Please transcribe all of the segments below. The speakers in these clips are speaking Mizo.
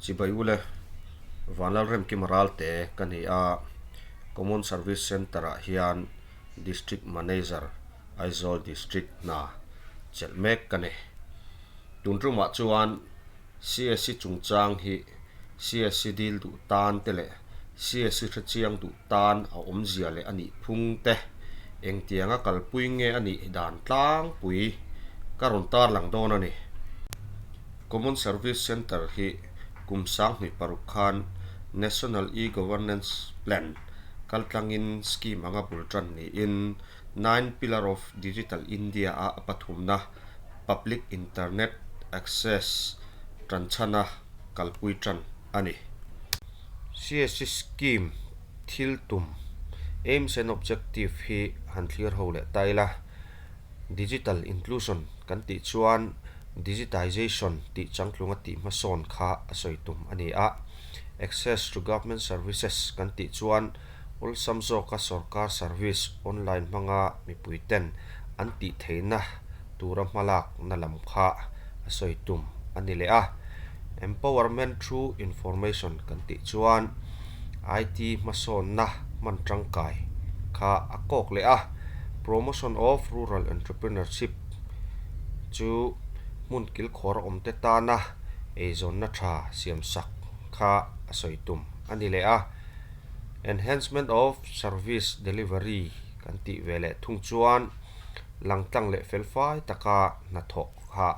Chibai ule Vanlalremkima Ralte ka ni a, Common Service Centre ah hian District Manager Aizawl District hna chelh mek ka ni. Tun tumah chuan CSC chungchang hi CSC dil duh tan te leh CSC hrechiang duh tan a awmzia leh a nih phung te engtianga kalpui nge a nih dan tlangpui ka rawn tarlang dawn a ni. Common Service Centre hi kum 2006 khan National E-Governance Plan kaltlangin scheme anga bul tan niin Nine Pillar of Digital India a a pathumna Public Internet Access tanchhana kalpui tan a ni. CSC Scheme thil tum, Aims and Objective, hi han thlir ho leh ta ila, Digital Inclusion kan tih chuan Digitization tih changtlunga tih hmasawn kha a sawi tum a ni a, Access to Government Services kan tih chuan awlsam zawka sorkar service online hmanga mipuiten an tih theihna tura hmalakna lam kha a sawi tum a ni leh a. Empowerment through Information kan tih chuan IT hmasawnna hman tangkai kha a kawk leh a. Promotion of Rural Entrepreneurship chu hmun kilkhawr awmte tana eizawnna tha siamsak kha a sawi tum a ni leh a. Enhancement of Service Delivery kan tih ve leh thung chuan langtlang leh felfai taka hnathawh kha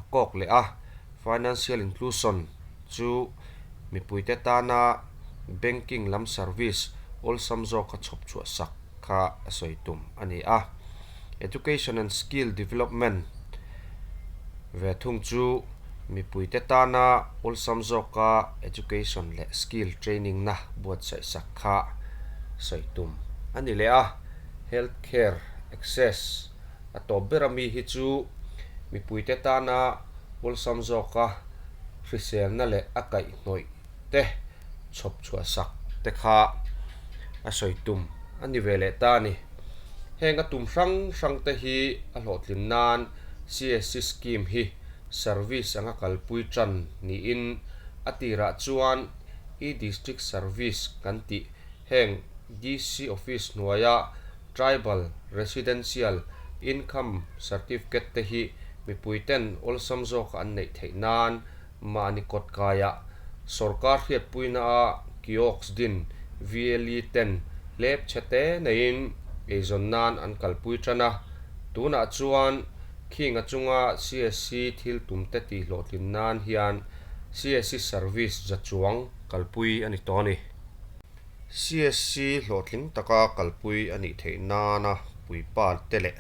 a kawk leh a, Financial Inclusion chu mipuite tana banking lam service awlsam zawka chhawp chhuah sak kha a sawi tum a ni a. Education and Skill Development ve thung chu mipuite tana awlsam zawka education leh skill training na buatsaih sak kha sawi tum a ni leh a. Health care access a tawp ber ami hi chu mipuite tana awlsam zawka hriselna leh a kaihhnawih te chhawp chhuah sak te kha a sawi tum a ni ve leh ta a ni. Heng a tum hrang hrang te hi a hlawhtlin nan CSC scheme hi service anga kalpui tan niin a tirah chuan e-district service kan tih heng DC office hnuaia tribal residential income certificate te hi mipui ten awlsam zawka an neih theih nan mahni kawt kaiah sorkar hriatpuina a kiosk din VLE ten hlep chhe te neiin eizawn nan an kalpui tan a, tunah chuan khing a chunga CSC thil tum te tih hlawhtlin nan hian CSC service za chuang kalpui a ni tawh a ni. CSC hlawhtling taka kalpui a nih theih nana puipa te leh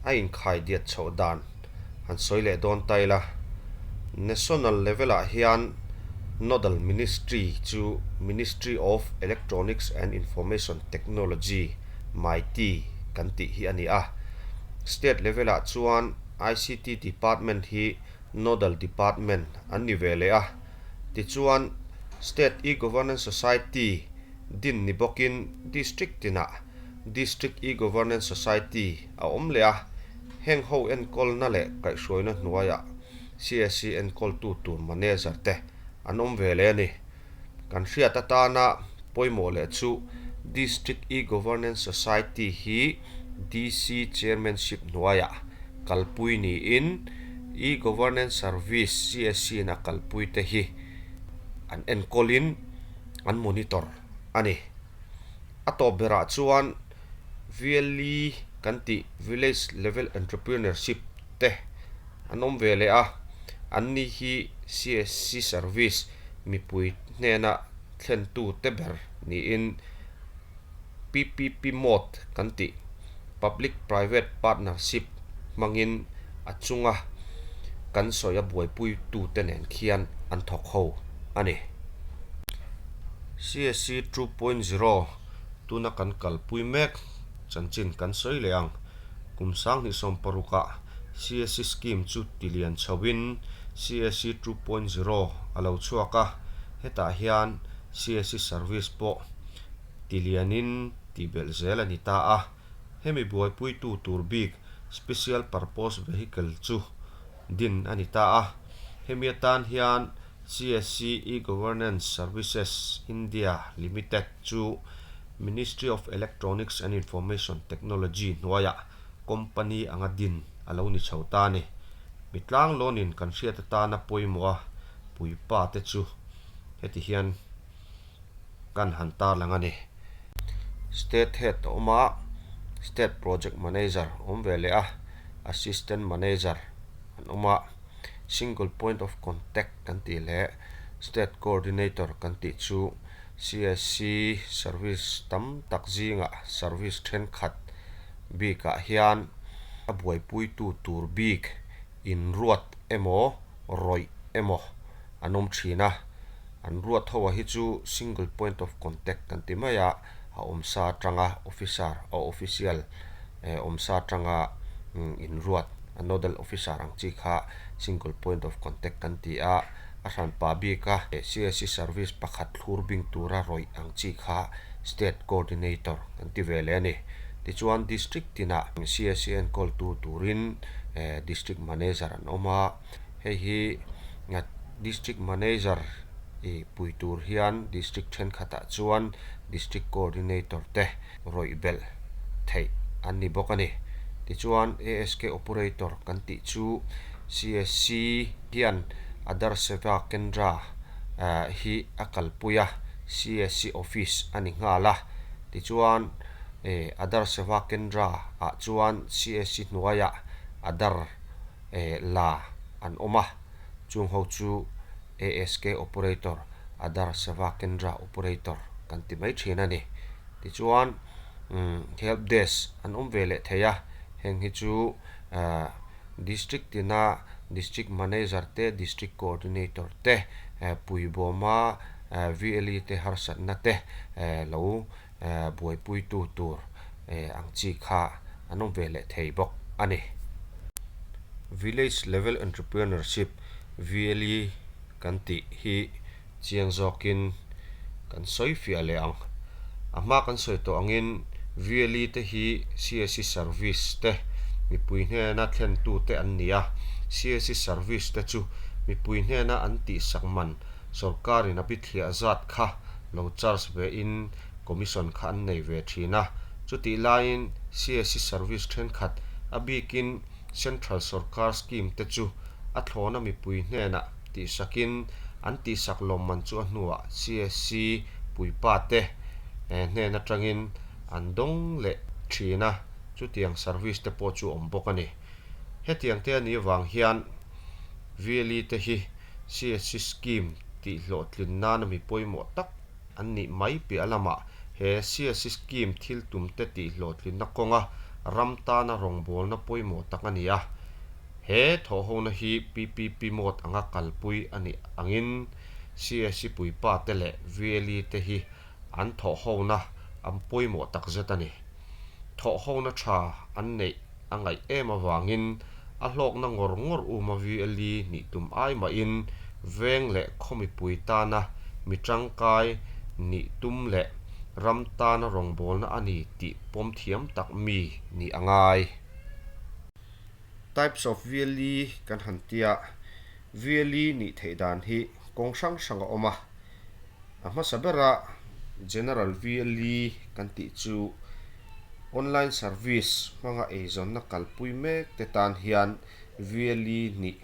a inkhaidiat chhoh dan han sawi leh dawn ta ila, National level ah hian Nodal Ministry chu Ministry of Electronics and Information Technology, MeitY, kan tih hi a ni a, State level ah chuan ICT Department hi Nodal Department an ni ve leh a. Tichuan, State E-Governance Society din ni bawkin District tinah District E-Governance Society a awm leh a, heng ho enkawlna leh kaihhruaina hnuaiah CSC enkawltu tur manager te an awm ve leh a ni. Kan hriat atana pawimawh leh chu District E-Governance Society hi DC Chairmanship hnuaiah kalpui niin E-Governance Service, CSC, in a kalpui te hi an enkawlin an monitor a ni. A tawp berah chuan VLE kan tih Village Level Entrepreneurship te an awm ve leh a, an ni hi CSC service mipui hnena thlentu te ber niin PPP mode kan tih, Public Private Partnership, hmangin a chunga kan sawi a buaipui tute nen khian an thawk ho a ni. CSC 2.0 tuna kan kalpui mek chanchin kan sawi leh ang. Kum 2016 ah CSC scheme chu tilian chhoin CSC 2.0 a lo chhuak a, hetah hian CSC service pawh tilianin tihbelh zel a ni ta a, hemi buaipuitu tur bik Special Purpose Vehicle chu din a ni ta a, hemi atan hian CSC E-Governance Services India Limited chu Ministry of Electronics and Information Technology hnuaiah company anga din a lo ni chho ta a ni. Mi tlanglawnin kan hriat atana pawimawh a puipa te chu heti hian kan han tarlang a ni. State Head a awm a, State Project Manager a awm ve leh a, Assistant Manager an awm a, Single Point of Contact kan tih leh State Coordinator kan tih chu CSC service tam tak zingah service thenkhat bikah hian a buaipuitu tur bik inruat emaw rawih emaw an awm thin a, an ruat ho a hi chu single point of contact kan ti mai a, a awmsa atanga officer a official eh awmsa atanga inruat a nodal officer ang chi kha single point of contact kan ti a, a hranpa bik a CSC service pakhat thlur bing tura rawih ang chi kha state coordinator kan ti ve leh a ni. Tichuan district tinah CSC enkawltu turin eh district manager an awm a. Hei hi District Manager i pui tur hian District thenkhatah chuan District Coordinator te rawih belh theih an ni bawk a ni. Tichuan ASK Operator kan tih chu CSC hian Aadhar Seva Kendra hi a kalpui a, CSC Office a ni nghal a. Tichuan Aadhar Seva Kendra ah chuan CSC hnuaiah Aadhar la an awm a, chung ho chu ASK Operator, Aadhar Seva Kendra Operator kan ti mai thin a ni. Tichuan Help Desk an awm ve leh thei a, heng hi chu District tina District Manager te, District Coordinator te puibawma VLE te harsatna te lo buaipuitu tur ang chi kha an awm ve leh thei bawk a ni. Village Level Entrepreneurship, VLE, kan tih hi chiang zawkin kan sawi fiah leh ang. A hma kan sawi tawh angin VLE te hi CSC service te mipui hnena thlentu te an ni a, CSC service te chu mipui hnena an tihsak man Sorkarin a bithliah zat kha lo charge ve in commission kha an nei ve thin a, chutih laiin CSC service thenkhat a bikin Central sorkar scheme te chu a thlawna mipui hnenah tihsakin an tihsak lawmman chu a hnuah CSC puipa te hnen atangin an dawng leh thin a, chutiang service te pawh chu awm bawk a ni. Hetiang te a nih avang hian VLE te hi CSC scheme tih hlawhtlin nana mi pawimawh tak an nih mai piah lamah he CSC scheme thil tumte tih hlawhtlinna kawnga ram tana rawngbawlna pawimawh tak a ni a. He thawhhona hi PPP mode anga kalpui a nih angin CSC puipa te leh VLE te hi an thawhhona an pawimawh tak zet a ni. Thawhhona tha an neih a ngaih em avangin a hlawkna ngawr ngawr uma VLE nih tum ai mahin veng leh khaw mipui tana mi tangkai nih tum leh ram tana rawngbawlna a ni tih pawm thiam tak mi nih a ngai. Types of VLE kan han tia, VLE nih theih dan hi kawng hrang hrang a awm a. A hmasa bera General VLE kan tih chu online service hmanga eizawnna kalpui mek te tan hian VLE nih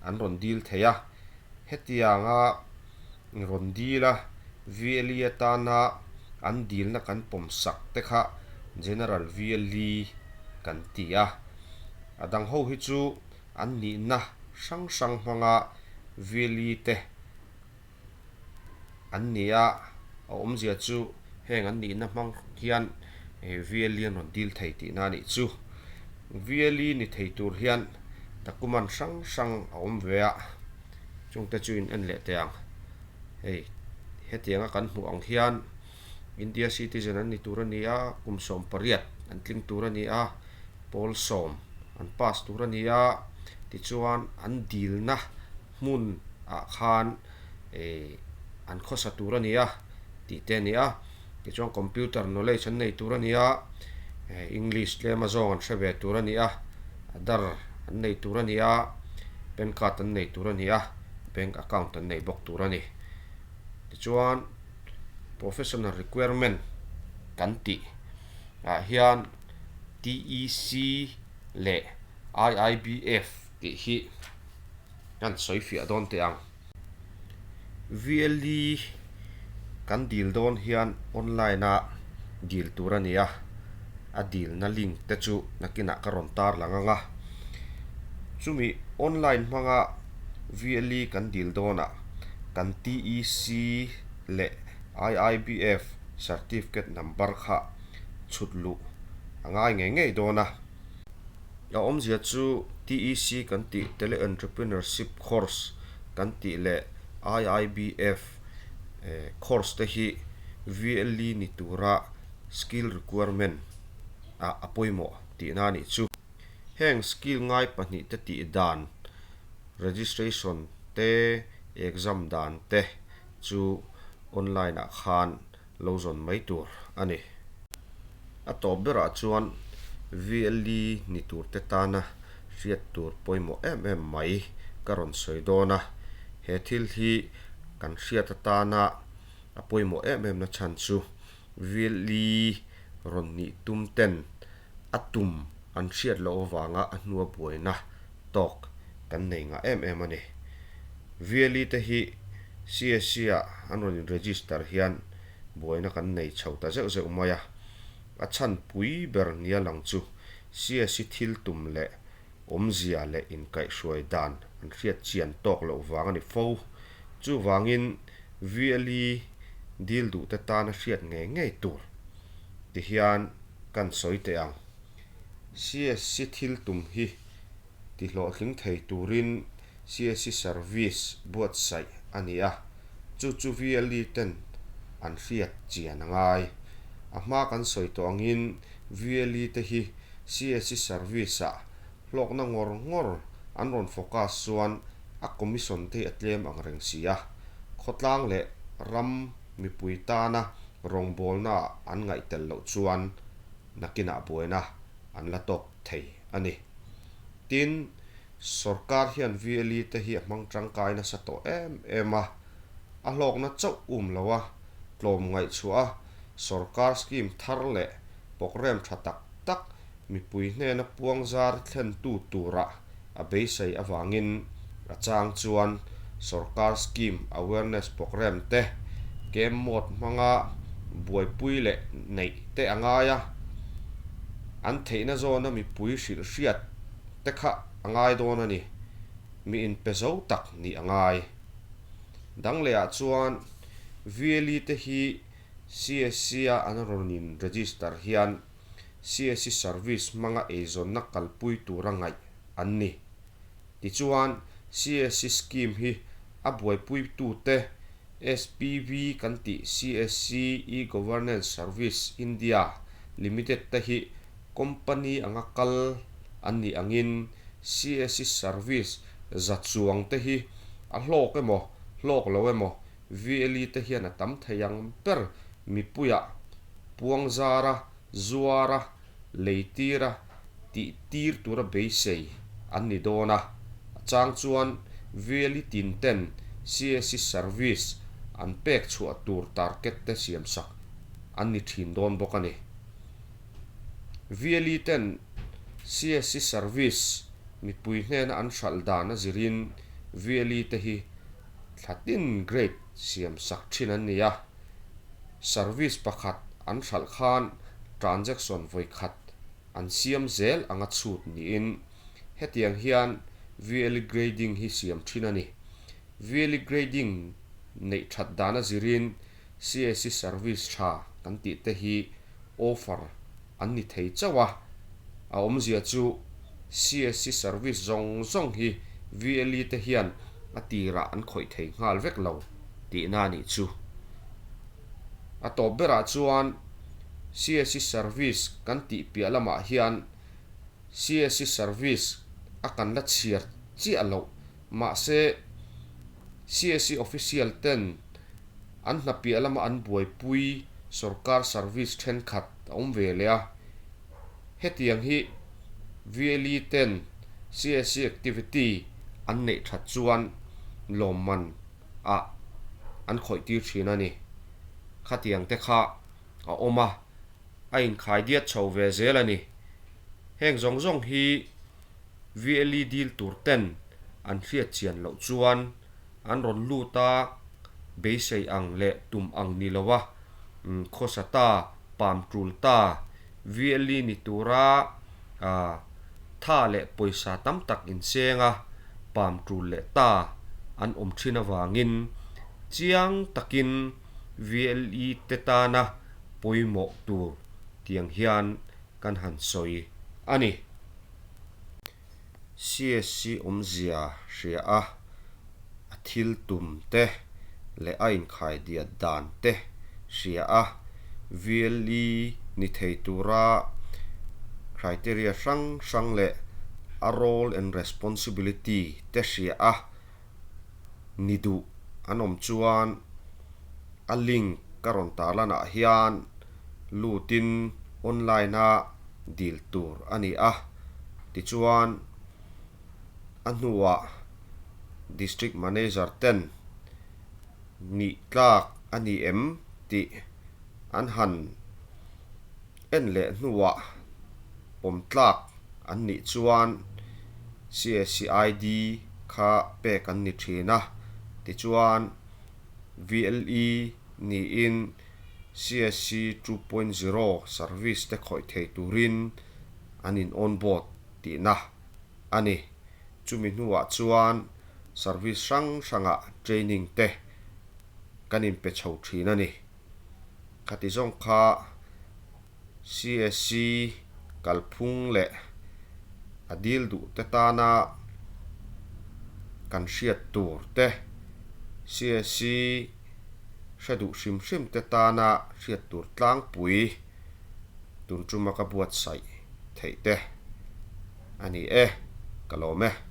an rawn dil thei a. Hetianga rawn dil a, VLE atana an dilna kan pawm sak te kha General VLE kan ti a. A dang ho hi chu an nihna hrang hrang hmanga VLE te an ni a, a awmzia chu heng an nihna hmang hian VLE an rawn dil thei tihna a nih chu. VLE ni thei tur hian document hrang hrang a awm ve a, chungte chu in en leh teh ang. Hei hetianga kan hmuh ang hian India citizen an ni tur a ni a, kum 18 an tling tur a ni a, pawl sawm an pass tur a ni a, tichuan an dilna hmun ah khan eh an khawsa tur a ni a tih te a ni a, tichuan computer knowledge an nei tur a ni a, eh english tlem a zawng an hre ve tur a ni a, aadhar an nei tur a ni a, pan card an nei tur a ni a. Bank account an nei bawk tur a ni. Tichuan, professional requirement kan tih ah hian TEC leh IIBF tih hi kan sawi fiah dawn teh ang. VLE kan dil dawn hian online a dil tur a ni a, a dilna link te chu nakinah ka rawn tar lang ang a. Chumi online hmanga VLE kan dil dawnah kan TEC leh IIBF certificate number kha chhut luh a ngai ngei ngei dawn a. A awmzia chu TEC kan tih Tele Entrepreneurship Course kan tih leh IIBF course te hi VLE ni tura skill requirement ah a pawimawh tihna a nih chu. Heng skill ngai pahnihte tih dan, registration te, exam dan te chu online ah khan lo zawn mai tur a ni. A tawp berah chuan VLE ni turte tana hriat tur pawimawh em em mai ka rawn sawi dawn a, he thil hi kan hriat atana a pawimawh em em na chhan chu VLE rawn nih tum ten a tum an hriat loh avanga a hnua buaina tawk kan nei ngah em em a ni. VLE te hi CSC ah an rawn in register hian buaina kan nei chho ta zeuh zeuh mai a, a chhan pui ber nia lang chu CSC thil tum leh awmzia leh inkaihhruai dan an hriat chian tawk loh vang a ni fo. Chuvangin VLE dil duhte tana hriat ngei ngei tur ti hian kan sawi teh ang. CSC thil tum hi tihlawhtling thei turin CSC service buatsaih a ni a, chu chu VLE ten an hriat chian a ngai. A hma kan sawi tawh angin VLE te hi CSC service-ah hlawkna ngawr ngawr an rawn focus chuan a commission te hi a tlem ang reng si a, khawtlang leh ram mipui tana rawngbawlnaah an ngaih tel loh chuan nakinah buaina an la tawk thei a ni. Tin, sorkar hian VLE te hi a hmang tangkai nasa tawh em em a, a hlawkna chauh um lo a, tlawm ngaihchhuah a, sorkar scheme thar leh programme tha tak tak mipui hnena puangzar thlentu tura a beisei avangin a chang chuan sorkar scheme awareness programme te camp mode hmanga buaipui leh neih te a ngai a, an theihna zawna mipui hrilh hriat te kha a ngai dawn a ni, mi inpe zo tak nih a ngai. Dang lehah chuan VLE te hi CSC-a an rawn in register hian CSC service hmanga eizawnna kalpui tura ngaih an ni. Tichuan, CSC scheme hi a buaipuitute SPV kan tih CSC E-Governance Service India Limited te hi company anga kal an nih angin CSC service za chuang te hi a hlawk emaw hlawk lo emaw VLE te hian a tam thei ang ber mipuiah puangzara zuara leitira tih tir tura beisei an ni dawn a, a chang chuan VLE tin ten CSC service an pek chhuah tur target te siamsak an ni thin dawn bawk a ni. VLE ten CSC service mipui hnena an hralh dan a zirin VLE te hi thla tin grade siamsak thin an ni a, service pakhat an hralh khan transaction vawi khat an siam zel anga chhut niin hetiang hian VLE grading hi siam thin a ni. VLE grading neih that dan a zirin CSC service tha kan tih te hi offer an ni thei chauh a, a awmzia chu CSC service zawng zawng hi VLE te hian a tirah an khawih thei nghal vek lo tihna a nih chu. A tawp berah chuan CSC service kan tih piah lamah hian CSC service a kan la chhiar chiah loh mahse CSC official ten an hna piah lama an buaipui sorkar service thenkhat a awm ve leh a, hetiang hi VLE ten CSC activity an neih that chuan lawmman ah an khawih tir thin a ni. Khatiang te kha a awm a, a inkhai diat chho ve zel a ni. Heng zawng zawng hi VLE dil tur ten an hriat chian loh chuan an rawn lut a, beisei ang leh tum ang ni lo a, khawsa ta, pam tul ta, VLE ni tura tha leh pawisa tam tak inseng a, pam tul leh ta an awm thin avangin chiang takin VLE te tana pawimawh tur tiang hian kan han sawi a ni. CSC awmzia hria a, a thil tum te leh a inkhaidiat dan te hria a, VLE ni thei tura criteria hrang hrang leh a role and responsibility te hria a, ni duh an awm chuan a link ka rawn tarlanah hian lutin online a dil tur a ni a, tichuan a hnuah District Manager ten nih tlak a ni em tih an han en leh hnuah pawm tlak an nih chuan CACID kha pek an ni thin a, tichuan VLE niin CAC 2.0 service te khawih thei turin an in onboard tihna a ni. Chumi hnuah chuan service hrang hrangah training te kan inpe chho thin a ni. Khati zawng kha CSC kalphung leh a dil duh te tana kan hriat tur te, CSC hre duh hrim hrim te tana hriat tur tlangpui tun tuma ka buatsaih theih te a ni e, ka lawm e.